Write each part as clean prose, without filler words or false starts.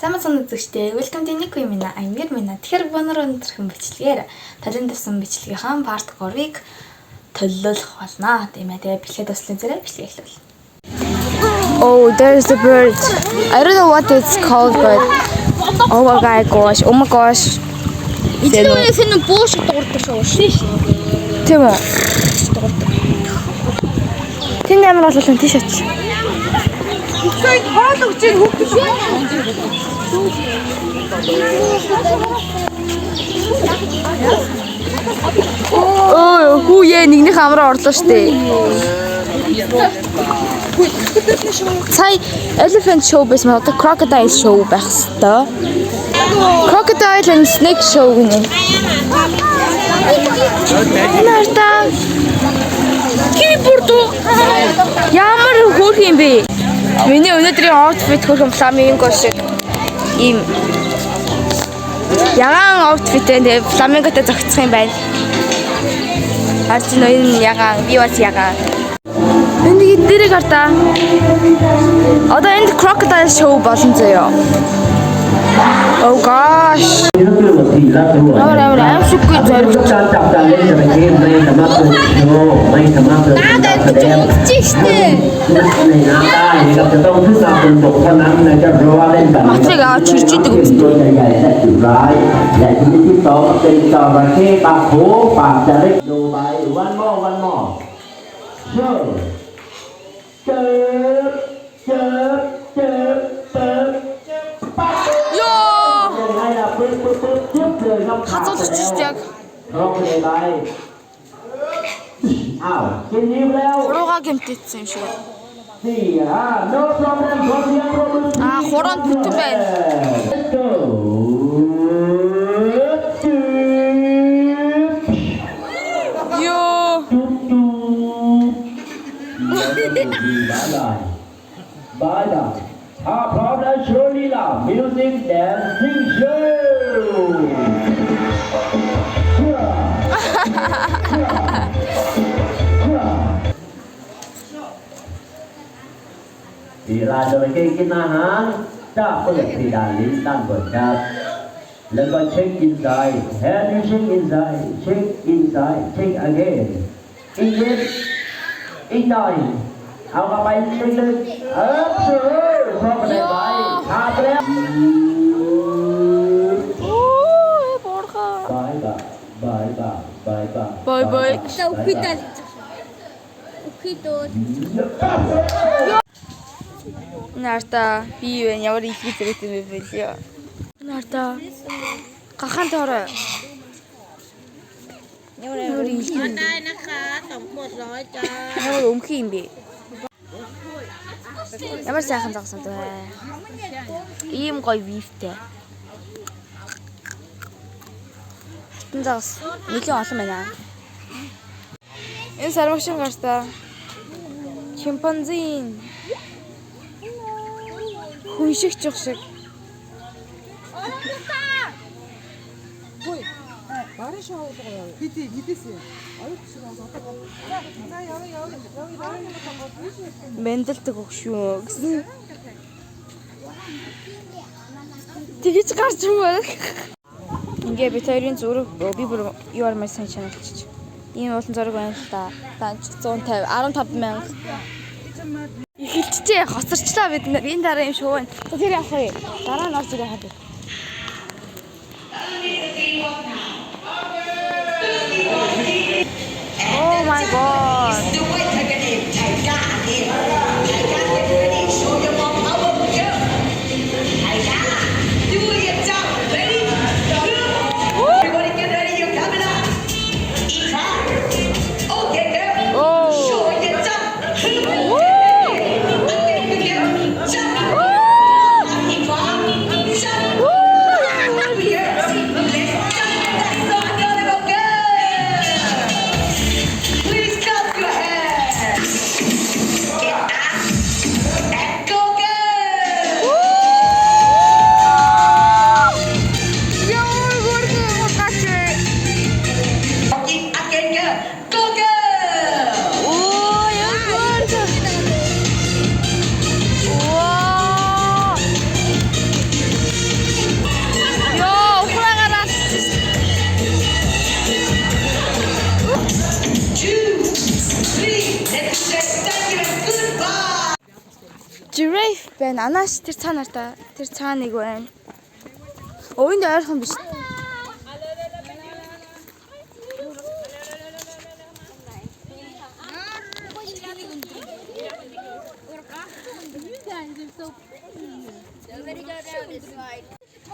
Сайн бацхан үзэгчдээ. Welcome to Nico Mina. I'm your Mina. Тэгэхээр өнөр өнөрхөн бичлэгээр талын тавьсан бичлэгийнхаа part 3-ыг төлөөлөх болно. Тийм ээ. Тэгээ бичлэгээ дуслан зэрэг бичлэг эхлүүл. Oh, there's a bird. I don't know what it's called, but oh my gosh. Oh my gosh. Эцэг сэн буу шиг дуурдаг шүү. Тийм үү? Тэнд ямар бол тийш очив. Хоол өгч ийн хүүхдүүд шүү. Өө, хүүе нэгнийх амраа орлоо штэ. Сая elephant show байсан одоо crocodile show байх хэвээр. Crocodile and snake show гинэ. Нарта. Keyboard уу? Ямар хөөрхөн юм бэ? Миний өнөөдрийн outfit хөөрхөн фламинго шиг ийм ягаан outfit ээ тэгээ фламинготой зохицох юм байна. Харж байна уу, энэ ягаан, би бас ягаан. Энд дэрэг хартаа. Одоо энд crocodile show болно заяа. Oh gosh. Амар амар аимшиггүй зоригт. การจับการเล่นจระเข้ไม่สามารถเปิดโชว์ไม่สามารถเปิดการแสดงในน้ำได้นะครับจะต้องขึ้นมาบนบกเท่านั้นนะครับเพราะว่าเล่นแบบนี้ Матрыг аваад чирж идэг үст. ตัวใหญ่ๆและดุร้ายและชนิดที่สองเป็นจระเข้ปากโถปากจะเล็กดูไปวันมอวันมอเชิญเจิบเจิบเจิบเจิบปั๊บ Йоо! ยังไงล่ะปึ๊บปึ๊บปึ๊บปึ๊บเลยครับ Хазуулчих шүү дээ яг. ครบเลยไปอ้าวกินยิ้มแล้ว Хуруугаа гэмтээсэн юм шиг байна. สี่ห้า no problem ขอเสียงปรบมือ Аа, хуруунд бүтэн байна. Let's go Йоо. จุ๊บจุ๊บบายบายบายบายถ้าพร้อมแล้วโชว์ลีลา music dancing show เวลาจระเข้กินอาหารจะเปิดเพดานลิ้นด้านบนครับ แล้วก็เช็ค inside and you check inside check inside check again อีกนิดอีกหน่อย เอาเข้าไปลึกๆเออเชื่อพร้อมกันไปขาดไปแล้ว Оо, борхоо. บายบายบายบายบายบาย Bye bye. За үхийдээ л хийж байгаа. Үхийдөө. Нарта би юу вэ? Ямар их зэрэг юм бэ бэлээ. Нарта. Гахан тоорой. Ямар их юм бэ? ได้นะคะสองขวดร้อยจ้า Ямар өмхий юм бэ? Ямар сайхан загсан вэ? Ийм гоё вифтэй. Хатан загас нэлийн олон байна. Энэ сармагшин гартаа чимпанзин хүн шиг чух шиг. Мэндэлдэг өгш юу гэсэн. Тэгэж гарч юм байна. Ингээ бид хоёрын зураг би бүр юу армай сайн чаналчих. Ийм уулан зураг байна л та. Данч 150 15 мянга. Эхэлчихээ хоцорчлаа бид нар. Энэ дараа юм шоу байна. За тэр явах вэ? Дараа нь орж ирэх хаа. Oh my god. Show your mom how to go. Do your jump. Ready? Everybody get ready. You're coming up. Eat up. Okay, girl. Oh. Show your jump. Okay, good girl. Jump. Eat up. Jump. Good girl. Let's jump. That's all. Gonna go good. Please clap your hands. Get out. Байна. Анааш, тэр цаанаар та. Тэр цаана нэг байна. Өө, энд ойрхон биш.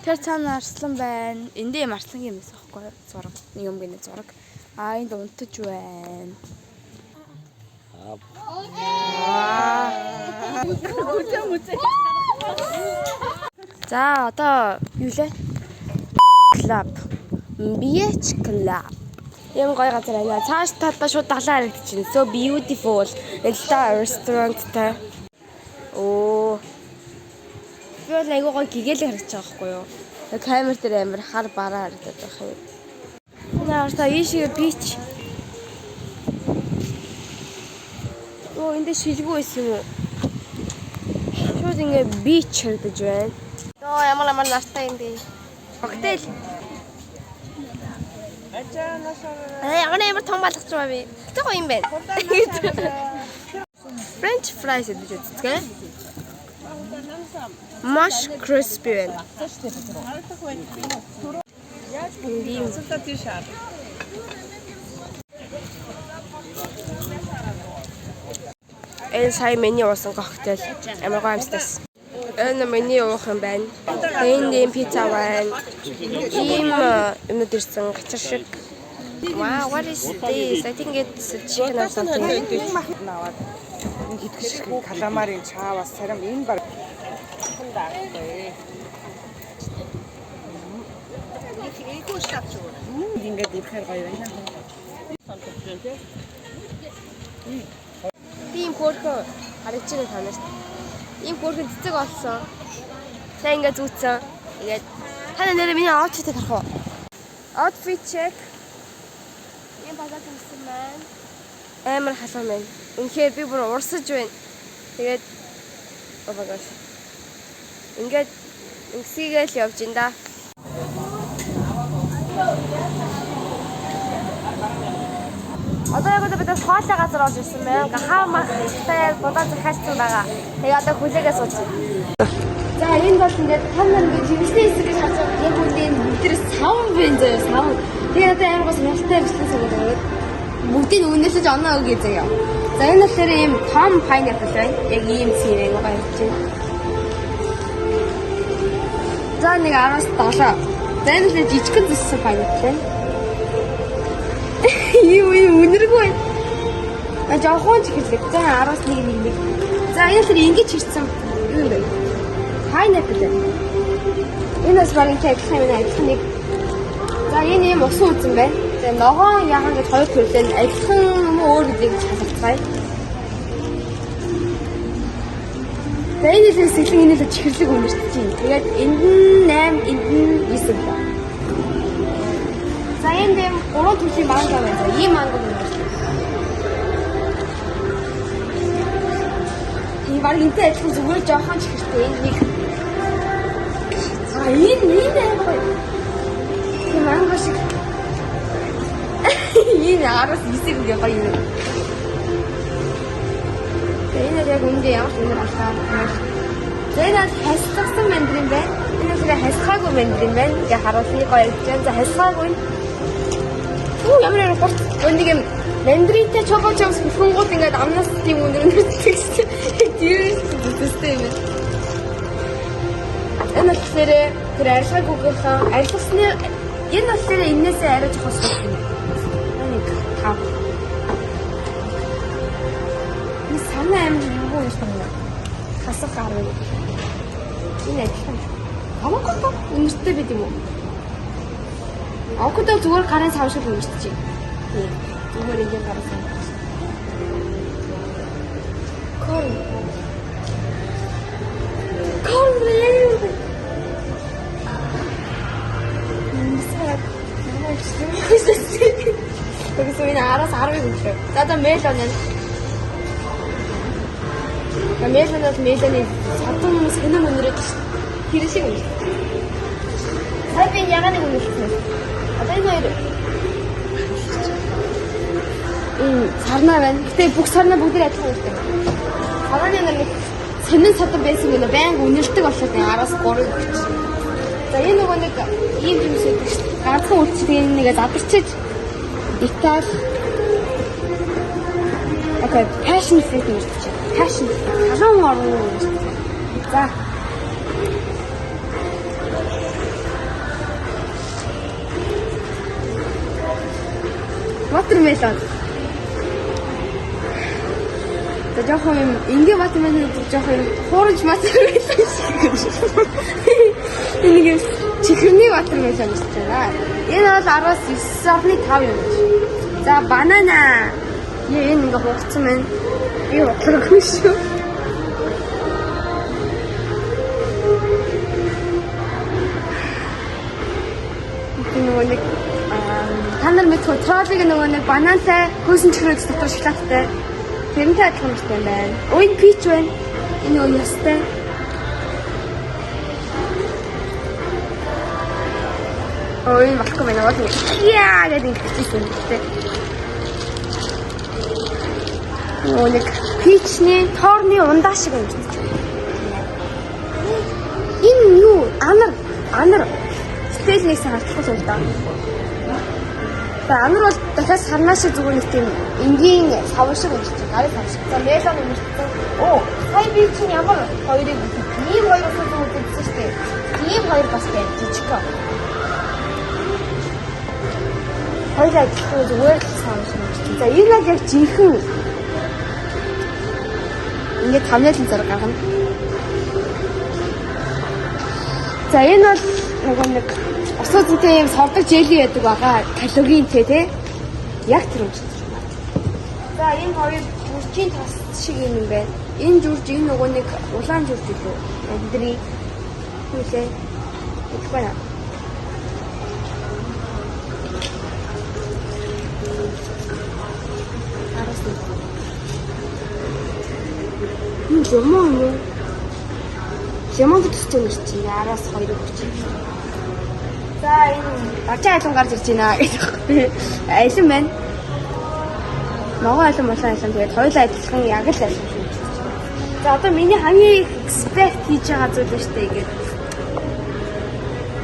Тэр цаана арслан байна. Энд юм арслангийн юм байсан байхгүй юу? Зураг. Нэг юм гинэ, зураг. Аа, энд унтаж байна. Аа. За, одоо юу лээ? Club. Beach Club. Юм гоё газар байна. Цааш талдаа шууд далай харагдчихэв. So beautiful. Энэ талдаа restaurant-тай. Оо. Би бол айгуу гоё гэгээлэг харагдаж байгаа байхгүй юу? Тэгээ камер дээр амар хар бараа харагдаад байх юм. Энэ хараа, ийшээ beach. Оо, энд шилбүү байсан юм уу? Шууд ингээ beach харагдаж байна. Йоо, ямар амар нартай юм бэ? Коктейл. Аа, ямар амар том балгаж байгаа би. Гэтэ гоё юм байна. French fries гэж үздэг. Маш crispy байна. Тийм. Энэ сая миний уусан коктейл амар гоё амттай. Энэ миний уух юм байна. Энд ийм пицца байна. Ийм юмнууд ирсэн, гачар шиг. Wow, what is this? I think it's chicken or something. Аваад энэ хэдхэн шиг calamari-ын чаавас царим энэ баг даахгүй. Ингээд ирэхээр гоё байна. Би ийм хөөрхөн харагдаж байгаа та нарт. Ийм хөөрхөн цэцэг олсон. Сайн ингээд зүүцсэн. Тэгээд та нар нэрээ миний outfit-ийг харах уу? Outfit check. Ийм багаг өмсөн байна. Амар халуун байна. Үнэхээр би бүр урсаж байна. Тэгээд oh my gosh. Ингээд ингэсийгээл явж ин да. Одоо яг одоо бид нар хоолой газар орж ирсэн байна. Гахаа махтай будаа захиалцсан байгаа. Тэгээ одоо хүлээгээ сууж байна. За, энэ бол ингээд та нар ингээд жимсний хэсэг гэж харж байгаа. Яг үл энэ бүгд савн байна заяа, савн. Тэгээ одоо амар гоо сонирхолтой бичлэг санагдаад бүгдийг үнэлж оноо өгье заяа. За, энэ болохоор ийм том pineapple байна. Яг ийм цэвэр аягүй гоё харагдаж байна. За, нэг 10-7. За, энэ л жижигхэн зүссэн pineapple байна. Юу юу үнэргүй байна. А, жохон ч хэлэг. За, 10-аас 1 1 1. За, энэ л ингэж ирсэн юу юм бэ? Pineapple байна. Энэ бас барин адилхан юм байна. Адилхан нэг. За, энэ ийм усан үзэн байна. За, ногоон ягаан гэж хоёр төрлийн, адилхан юм уу, өөр гэдгийг шалгацгаая. За, энэ л сэлэн, энэ л чихэрлэг үнэртэж байна. Тэгээд энд нь 8, энд нь 9 өглөө. За, энд ийм гурван төрлийн манго байна. За, ийм манго үнэртлээ. Тийм, баг энтэй адилхан, зүгээр жоохон чихэртэй. Энэ нэг. А, энэ амар гоё. Тийм, манго шиг. Энэ 10-аас 9 үгүй гоё юм. Тэгээ энэ яг үүндээ ямар ч үнэр алхаа. За, энэ бол хасцсан мандарин байна. Энэ бол хасхаагүй мандарин байна. Ингээ харуулны гоё ярьж байна. За, хасхаагүй нь. Үу, ямар ямар гурт нэг юм мандаринтай Chupa Chups бөхөнгүүд ингээд амнаас тийм үнэр үнэрдэг шүү дээ. Тэр зүстэй юм байна. Энэ болохоор тэр арилгаагүйгийнхаа арилгасны, энэ болохоор энээсээ арай жоохон сул юм. Нэг тав. Энэ санаа амар юу юм бэ? Хасах гарна. Энэ адилхан. Авокадо үнэртэй байд юм уу? Авокадо зүгээр гарын сав шиг үнэртэй чи. Тийм. Зүгээр ингээд гарын сав. Corn. Corn яг юм бэ? Мисаа. Тэгсэн энэ 10-аас 10-ыг өглөө. За, melon байна. За, melon бол melon-ы содон сонин үнэрээд шүү дээ. Тэр шиг үнэр. Сая би ягааныг үнэлсэн. Одоо энэ хоёр энэ сарнаа байна. Гэтэ бүх сарнаа бүгд адилхан үнэртэй. Сарнааны нэг сонин содон байсан гэнэ байнга үнэлдэг болохоор 10-аас 3 өгч. За энэ нөгөө нэг ийм юмс байдаг шүү дээ. Ганцхан үйлчлэг энэ нэгэ задарчиж Итали. Okay, passion fruit гэж байна. Passion fruit. Халуун орон гэж байна. За. Watermelon. За жоохон юм энгийн watermelon гэдэг жоохон юм хуурамч watermelon шиг. Энэ нэг юм чихэрний watermelon гэж байна. Энэ бол 10-аас 9.5 юм гэж. За банана. Яа энэ ингээ хугацсан байна. Би бодлоогүй шүү. Энэ нөгөө нэг та нар мэдхүү Trolli-г нөгөө нэг банантай хөөсөн чихрүүд дотор шоколадтай. Тэрнтэй адилхан юмтай юм байна. Өө энэ peach байна. Энэ нөгөө ястай. Өө энэ болохгүй байна. Уул нь яа гэдэг ингэ бичсэн юм байна. Нөгөө нэг peach-ний тоорны ундаа шиг юм байна. Энэ юу? Анар анар. Стил нэг сайн харагдахгүй юм да. За анар бол дахиад сарнаа шиг зүгээр нэг тийм энгийн сав шиг юм шиг гарын сав шиг. За melon өмөрцсөн. Оо, сая би чинь ямар хоёрыг үзсэн. Ийм хоёр бас үзсэн шүү дээ. Ийм хоёр бас байна. Жижиг. Хоёулаа адилхан зүгээр л сав шиг юм шиг. За энэ бол яг жинхэнэ ингээд thumbnail зураг гаргана. За энэ бол нөгөө нэг усуу зүйтэй юм сордог jelly байдаг байгаа. Калорийн тэ. Яг тэр юм шиг. За энэ хоёр жүржийн тос шиг юм юм байна. Энэ жүрж энэ нөгөө нэг улаан жүрж илүү. Бидний юу лээ? Мэдэхгүй байна. Араас нь. Энэ лимон юм уу? Лимон төстэй юм чи 10-аас 2 өгч. За энэ бажаа алим гарч ирж байна гэдэг. Алим байна. Ногоон алим, улаан алим тэгээд хоёулаа адилхан яг л алим шүү. За одоо миний хамгийн их expect хийж байгаа зүйл нь шүү дээ ингээд.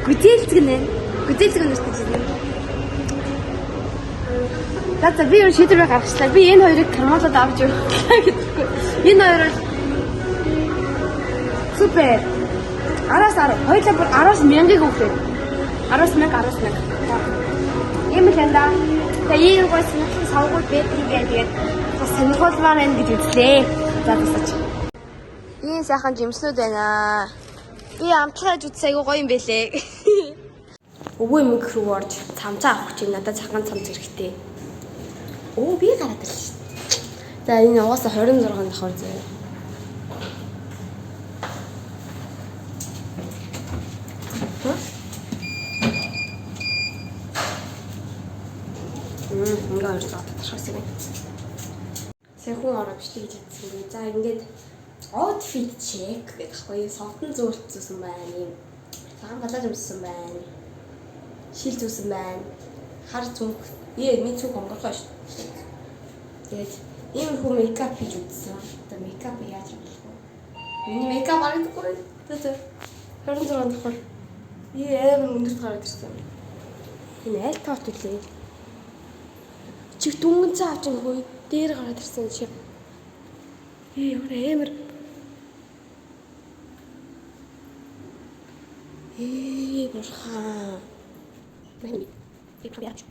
Гүзээлзгэнэ нэ. Гүзээлзгэнэ шүү дээ. За за би юу шийдвэр гаргачлаа. Би энэ хоёрыг Кармалад авч явуулаа гэдэггүй. Энэ хоёр бол супер. 10-аас 10. Хоёулаа бүр 10-аас 1000-ыг өгөх. 10-аас 1000, 10-аас 1000. Ийм л энэ да. Тэгээ ийм гой сонирхол сонгуул байдаг юм байна. Тэгээд бас сонирхолмаар байна гэж үзлээ. За тусаач. Ийм сайхан жимснүүд байна. Би амтлагаж үзсэн айгуу гоё юм бэлээ. Өвөө эмэг рүү орж цамцаа авах чинь надад цагаан цамц хэрэгтэй. Оо би гараад ирлээ шүү дээ. За энэ угаасаа 26 давхар заяа. Ингээ 26 татархаас юм байна. Сая хүн ороо бичлэг хийж чадсангүй. За ингээд outfit check гэдэг байхгүй. Совдон зөөлт зүүсэн байна. Ийм цагаан балаж өмссөн байна. Шил зүүсэн байна. Хар зүнх. Ээ миний зүнх онгорхой шүү. Тэгээд иймэрхүү makeup хийж үзсэн. Одоо makeup яаж болох вэ? Миний makeup харагдахгүй. За 26 давхар. Ээ амар өндөрт гараад ирсэн. Энэ аль торт үлээ? Чих дүнгэн цаа авч ингэхүй дээр гараад ирсэн шиг. Ээ ямар амар. Ээ бурхан. Мэн. Би яаж.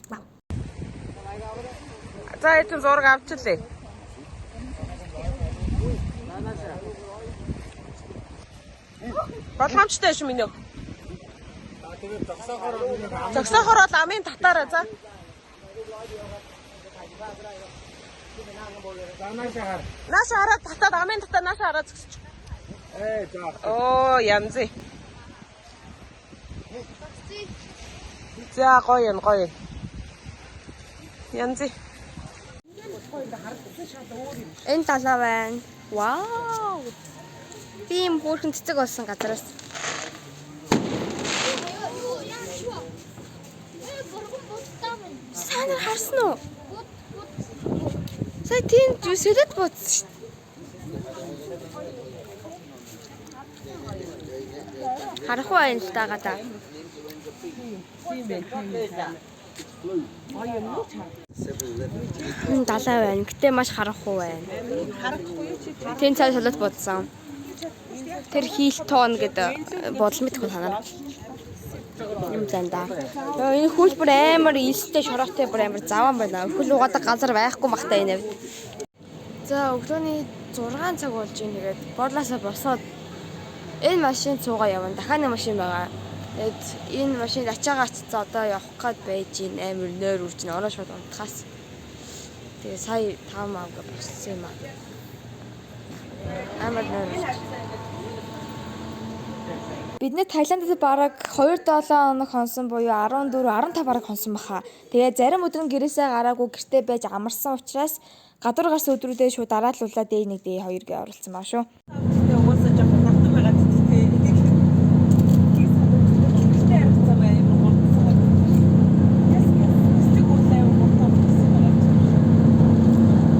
Вау. За ээжин зураг авчлаа. Болгоомжтой шүү миний. Зогсоохоор бол амын татаараа за. Нааша хараад татаад амын татаа нааша хараад зогсож. Оо янз. За гоё юм гоё. Янз. Энэ далаа байна. Вау. Би юм хөөрхөн цэцэг болсон газараас. Та нар харсан уу? Сая тийм солиод буудсан шүү дээ. Харахгүй байна л да гадаа. Далай байна. Гэтэ маш харахгүй байна. Тэн цай солиод буудсан. Тэр Хилтон гэдэг бодол мэдгүй та нар. Юм занда. Йоо, энэ хөл бүр амар элстэй шороотой, бүр амар заваан байна. Хөл угаадаг газар байхгүй махтай энэ авд. За, өглөөний 6 цаг болж байна. Тэгээд борлаасаа босоод энэ машин цуугаа явна. Дахиад нэг машин байгаа. Тэгээд энэ машинд ачаагаа ачцаа одоо явах гээд байж гин, амар нойр үрж гин, ороо шууд унтахаас. Тэгээ сая 5 авга боссон юм аа. Амар нойр үрж. Бид нэ Таиландд бараг 2 7 хоног хонсон буюу 14 15 бараг хонсон баха. Тэгээ зарим өдөр нь гэрээсээ гараагүй гэртээ байж амарсан учраас гадуур гарсан өдрүүдээ шууд дараалуулаад day 1, day 2 гэж оруулсан баа шүү. Тэгээ угаасаа жоохон нартаг байгаа зү, тэ. Гэртээ харагдсан бай, амар хурдсан. Яс яс. Үл амар хурдан болсон байгаа.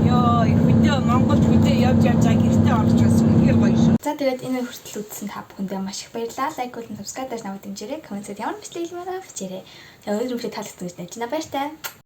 Йоо, хөдөө Монголд хөдөө явж явж байгаа гэртээ орж байсан. Үнэхээр гоё шүү. За, тэгээд энэ хүртэл үзсэн та бүхэндээ маш их баярлалаа. Лайк болон subscribe дарж намайг дэмжээрэй. Комментэд ямар бичлэг хэлмээр байгаа бичээрэй. Тэгээд өнөөдөр бичлэг таалагдсан гэж найдаж байна. Баяртай.